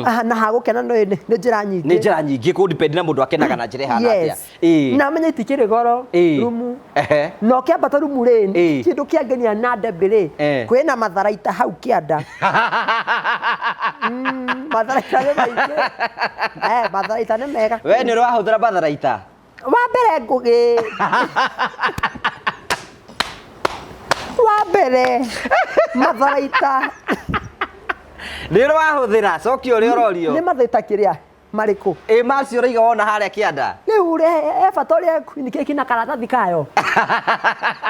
Aha, na hagũkena no nĩ njĩra nyingĩ. Nĩ njĩra nyingĩ kũ depend na mũndũ akenaga na njĩra ĩhana atĩa. Yes. Na menye itikĩrĩ goro rumu. Na ũkĩambata rumu rĩ, kĩndũ kĩangenia na Debbie rĩ, kwĩna matharaita hau kĩanda. Matharaita nĩ maingĩ. Eh, matharaita nĩ mega. We nĩ ũrĩ wahũthĩra matharaita? Wa mbere Ngũgĩ. Wa mbere matharaita. Nĩ ũrĩ wahũthĩra? Cokia ũrĩa ũrorio. Nĩ matharaita kĩrĩa marĩkũ? Ĩ macio ũraiga wona harĩa kĩanda. Rĩu rĩ he bata ũrĩa queen cake na karatathi kayo.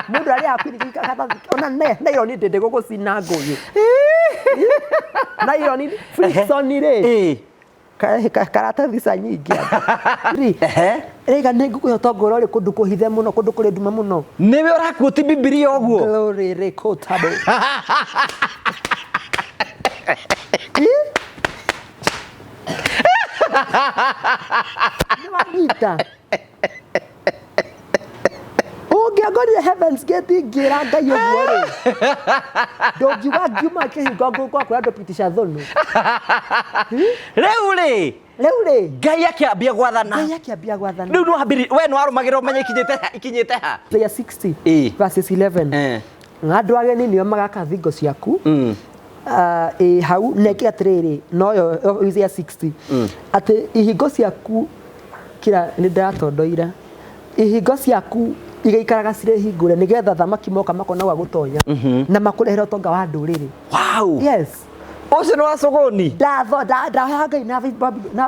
Mũndũ arĩaga queen cake karatathi ona ne naironi ndĩndĩ gũgũcina Ngũgĩ. Naironi Frickson rĩ. Karatathi ca nyingĩ. Rĩga nĩ ngũkũhe ũtonga ũrĩa ũrĩ kũndũ kũhithe mũno, kũndũ kũrĩ nduma mũno. Nĩwe ũrakuoti Bibilia ũguo? Glory rekotabo. Nĩ wanyita. Ũngĩangorire Heaven's Gate ngĩra Ngai ũguo rĩ, ndũngiuga ngiuma kĩhingo ngũkwa kwĩra andũ pitisha thũnũ. Rĩu rĩ, Rĩu rĩ, Ngai akĩambia gwathana. Ngai akĩambia gwathana. Rĩu nĩwambĩrĩria, we nĩwarũmagĩrĩra ũmenye ikinyĩte ha, ikinyĩte ha? Isaiah 60 verses 11. Andũ ageni nĩo magaka thingo ciaku. Ah, ĩ hau na ĩkĩ atĩrĩrĩ noyo Isaiah 60 atĩ ihingo ciaku kira nĩ ndĩratondoira ihingo ciaku igaikaraga cirĩ hingũre nĩgetha thamaki moka makona gwa gũtonya na makũrehere ũtonga wa ndũrĩrĩ. Wow. Yes. Ũcio nĩ wa cũgũni. Ndatho ndahoya Ngai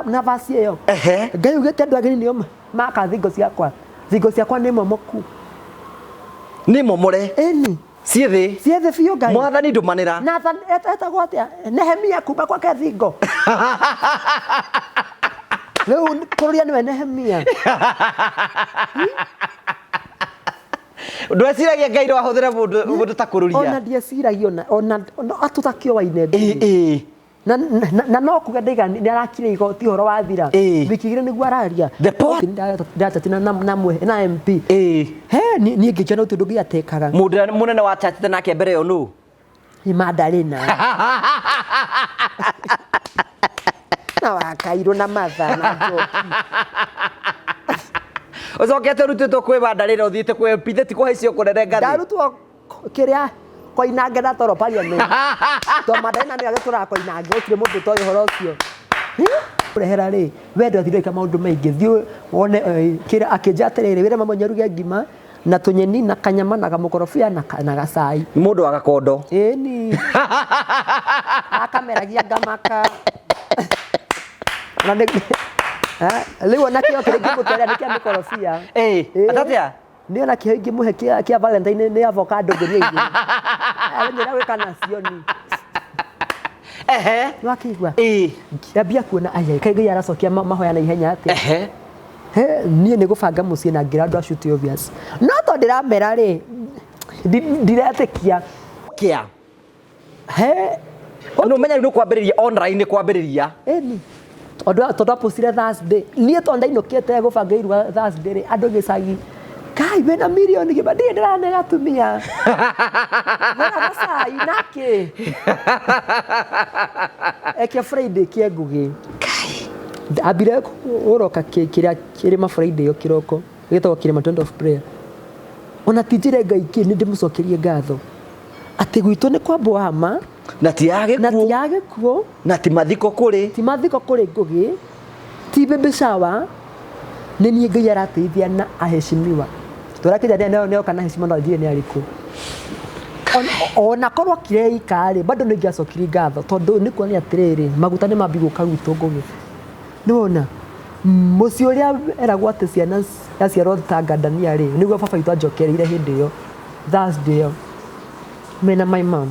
na verse ĩyo. Ngai ugĩte andũ ageni nĩo maka thingo ciakwa, thingo ciakwa nĩ momoku. Nĩ momore. Ĩni. Ciĩ thĩ. Ciĩ thĩ biũ Ngai. Mwathani ndũmanĩra. Nathan etagwo atĩa? Nehemia kuma gwake thingo. Rĩu kũrũria nĩwe Nehemia. Ndweciragia Ngai no ahũthĩre mũndũ ta kũrũria? Ona ndieciragia ona atũtakĩowaine Ngai. Na no kuga ndaiga nĩ arakire igoti ũhoro wathira. Wiki igĩrĩ nĩguo araria. The poor. Ndachatire na MP. He niĩ ngĩkĩona gũtirĩ ũndũ Ngai atekaga. Mũndũ ũrĩa mũnene wachatĩte nake mbere ĩyo nũ? Nĩ Madalena. Na wakairwo na Martha na Njoki. Ũcokete ũrutĩtwo kwĩ Madalena ũthiĩte kwĩ MP thĩ ti kũhaicio kũnene ngathĩ. Ndarutwo kĩrĩa Koinange na toro parliament. To Madalena nĩwe agĩtũraga Koinange gũtirĩ mũndũ ũtoĩ ũhoro ũcio. Kũrehera rĩ, we ndwathire ũgĩka maũndũ maingĩ, thiĩ wone kĩra akĩnjĩra atĩrĩrĩ, wĩre mama wanyu aruge ngima na tũnyeni na kanyama na kamũkorobia na gacai. Nĩ mũndũ wa gakondo. Ĩni. Akameragia ngamaka. Na nĩ rĩu ona kĩo kĩrĩa ingĩmũtwarĩra nĩ kĩa mĩkorobia. Atĩa? Niĩ ona kĩheo ingĩmũhe kĩa Valentine nĩ avocado ngũnia igĩrĩ. Amenye ũrĩa gwĩka nacio ni. Nĩwakĩigua? Ngĩambia kuona aya, kaĩ Ngai aracokia mahoya na ihenya atĩa? He, niĩ nĩ gũbanga mũciĩ na ngĩra andũ acio ti obvious. No tondũ ndĩramera rĩ, ndiretĩkia. Kĩa. He. Nĩ ũmenya rĩu nĩ kwambĩrĩria online nĩ kwambĩrĩria. Ĩni. Tondũ twapostire Thursday, niĩ tondũ ndainũkĩte gũbanga iruga Thursday rĩ, andũ gĩcagi, Kai wĩna mirioni gĩba, ndirĩ ndĩranega atumia. Gũra gacai na kĩ? Eke Friday kĩa Ngũgĩ. Ambire gũroka kĩrĩa kĩrĩma Friday ĩyo kĩroko, gĩtagwo kĩrĩma Tent of Prayer. Ona ti njĩre Ngai kĩ, nĩ ndĩmũcokerie ngatho. Atĩ gwitũ nĩ kwa Bwama. Na ti ya gĩkuũ. Na ti ya gĩkuũ. Na ti mathiko kũrĩ. Ti mathiko kũrĩ Ngũgĩ. Ti baby shower. Nĩ niĩ Ngai arateithia na aheshimiwa. Tũrakĩria nĩ oka na heshima no ndiũĩ nĩ arĩkũ. Ona korwo kireika rĩ, bado nĩ ingĩacokirie ngatho tondũ nĩ kuonania atĩrĩrĩ, maguta nĩ mambia gũka gwitũ Ngũgĩ. Nĩ wona? Mũciĩ ũrĩa eragwo atĩ ciana ciaciarwo ta ngandania rĩ, nĩguo baba witũ anjokereire hĩndĩ ĩyo, Thursday ĩyo mena my mom.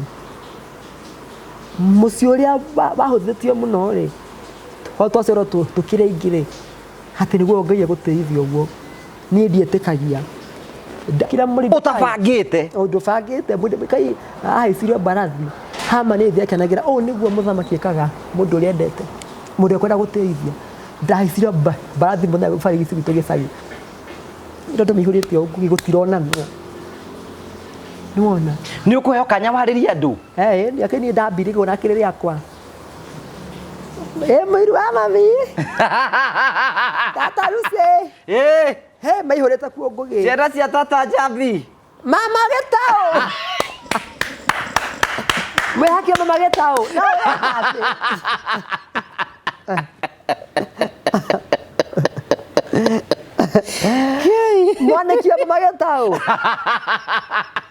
Mũciĩ ũrĩa wahũthĩtio mũno rĩ, twaciarwo tũkĩrĩ aingĩ rĩ, atĩ nĩguo Ngai egũtĩithia ũguo, niĩ ndiĩtĩkagia. Ũtabangĩte. Ndũbangĩte, Mũrĩdekai ahaicirio mbarathi, Hamani agĩthiĩ akenagĩra, ũũ nĩguo mũthamaki ekaga mũndũ ũrĩa endete, mũndũ ũrĩa ũkwenda gũtĩithia. Ndahaicirio mbarathi mũthenya barigici gwitũ gĩcagi, tondũ mĩihũrĩte ũguo gũtironanwo. Nĩ wona? Nĩ ũkũheo kanya warĩrie andũ? Ĩĩ, niĩ ndambirie kuona kĩrĩ rĩakwa. Ĩ mũiru wa mami tata Lucy. Ĩ. He maihũrĩte kuo Ngũgĩ. Ciana cia tata Njambi. Mama Gĩtaũ. Mwĩhakio mama Gĩtaũ. No weka atĩ. Mwanĩki wa mama Gĩtaũ.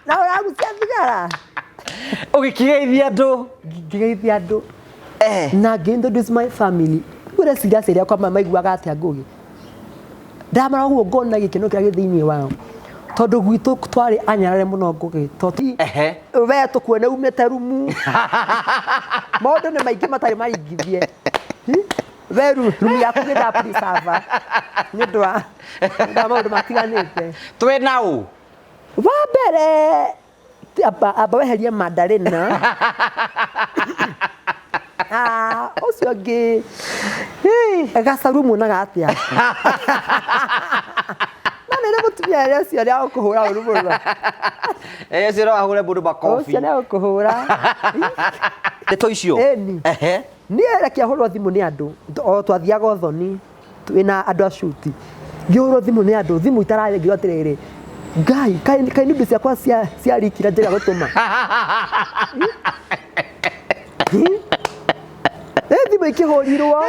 Na ũragucia thigara. Ũgĩkĩgeithia andũ. Ngĩgeithia andũ. Eh. Na ngĩ introduce my family. Ũreciria aciari akwa maiguaga atĩa Ngũgĩ? Ndamara ũguo ngona gĩkeno kĩrĩa gĩ thĩinĩ wao. Tondũ gwitũ twarĩ anyarare mũno Ngũgĩ. Tondũ Ehe. we tũkuone umĩte rumu. Maũndũ nĩ maingĩ matarĩ maringithie. We rumu yaku gĩtha preserve nĩ ũndũ wa maũndũ matiganĩte. Twĩ na ũ? Wa mbere amba weherie mandarĩna. Ah, ũcio ũngĩ gacaru muonaga atĩa? No nĩ mũtumia ũrĩa ũcio nĩ agũkũhũra ũru mũno. Eh, ũcio no ahũre mũndũ makobi. Ũcio nĩ agũkũhũra. Ndeto icio. Ĩni. Ehe. Niĩ reke ahũrwo thimũ nĩ andũ o twathiaga ũthoni twĩna andũ a shuti ngĩhũrwo thimũ nĩ andũ thimũ itararĩ ngĩrwo atĩrĩrĩ Ngai kaĩ nudu ciakwa ciarikira njĩra gũtũma. Ĩ thimũ ikĩhũrirwo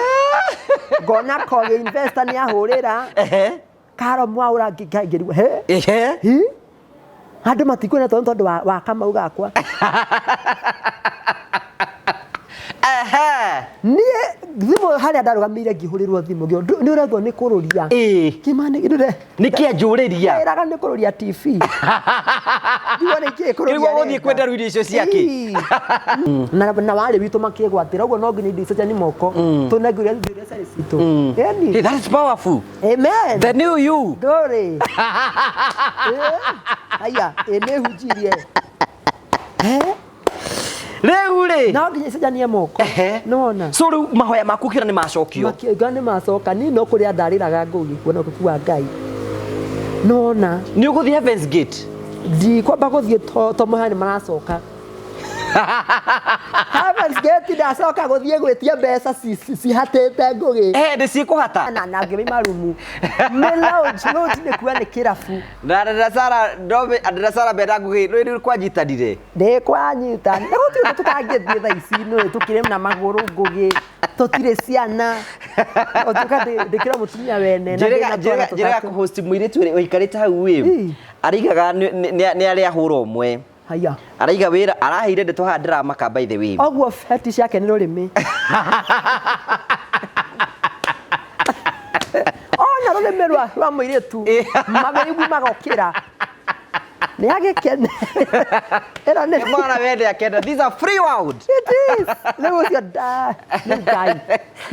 ngona Kogi investor nĩ ahũrĩra. Ehe. Karo Mwaũra ngĩrigwo he. Ehe. Hi? Andũ matikuona tondũ wa kamau gakwa. Ehe. Niĩ thimũ harĩa ndarũgamĩire ngĩhũrĩrwo thimũ nĩ ũrethwo nĩ kũrũria. Ĩĩ. Kĩmani ndũre. Nĩkĩ anjũrĩria? Ĩraga nĩ kũrũria TV. Ndigwo nĩ kĩĩ kũrũria. Nĩguo gũthiĩ kwenda rĩu irio icio ciake. Na warĩ witũ makĩgwatĩra ũguo no nginya indo icio cia moko tũnengire indo iria ciarĩ citũ. Ĩni. Hey, that is powerful. Amen. The new you. Ndũrĩ. Aya, ĩ nĩ hunjirie. Rĩu rĩ. No nginya icenjanie moko. Ehe. Nĩwona? So rĩu mahoya maku kĩra nĩ macokio. Makiuga nĩ macoka niĩ no kũrĩa ndarĩraga Ngũgĩ kuona ũkuku wa Ngai. Nĩwona? Nĩ ũgũthiĩ Heaven's Gate. Ndikwamba gũthiĩ to mahoya nĩ maracoka. Heaven's Gate ndacoka gũthiĩ gwĩtia mbeca cihatĩte Ngũgĩ. Eh, nĩ ciĩkũhata. Na ngĩmĩima rumu. Nĩ lounge, lounge nĩ kuga nĩ kĩrabu. Na Ndada Sara ndome Ndada Sara benda Ngũgĩ rĩu kwanyitanire. Ndĩ kwanyita. Nĩ gũtirĩ ũndũ tũtangĩthiĩ thaa ici nĩ tũkĩrĩ na magũrũ Ngũgĩ. Tũtirĩ ciana. Ũtuĩka ndĩkĩra mũtumia wene na ndĩna twana Njĩraga tũtatũ. kũhost mũirĩtu ũrĩa ũikarĩte hau ĩ. Ĩ. Araigaga nĩ arĩa ahũra ũmwe. Haya. Araiga wĩra araheire ndeto haha ndĩramaka by the way. Oguo fetish yake nĩ rũrĩmĩ. Ona rũrĩmĩ rwa mũirĩtu mawĩigwi magokĩra. Nĩ agĩkene. Ĩno nĩ Mwana wende akenda. These are free world. It is. Rĩu ũcio nĩ Ngai.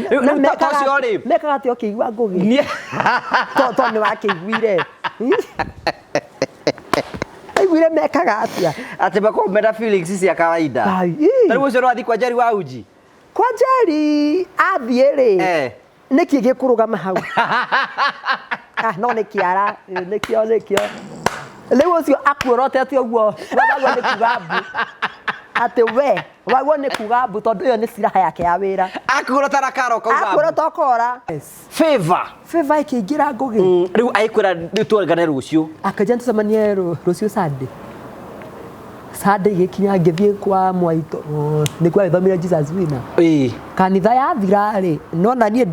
Rĩu Na ta ũcio rĩ. mekaga atĩa ũkĩigua Ngũgĩ? Niĩ- To nĩ wakĩiguire. Aiguire mekaga atĩa? Atĩ makoragwo mena feelings cia kawaida. Ngai, ĩ. Ta rĩu ũcio no athiĩ kwa Njeri wa uji. Kwa Njeri athiĩ rĩ. Eh. Nĩkĩ gĩkũrũgama hau? Ah, no nĩ kĩara, nĩkĩo nĩkĩo. Rĩu ũcio akuorotete ũguo, waguo nĩ kuga mbu. Atĩ we, waguo nĩ kuga mbu tondũ ĩyo nĩ silaha yake ya wĩra. Akuorota na karo kauga mbu. Akuorota ũkora. Favor. Favor ĩkĩingĩra Ngũgĩ. Rĩu aikwĩra rĩu twongane rũciũ. Akĩnjĩra tũcemanie rũciũ Sunday. Sunday ĩgĩkinya ngĩthiĩ kwa Mwai nĩkuo agĩthomire Jesus Winner. Ĩĩ. Kanitha yathira rĩ, nona niĩ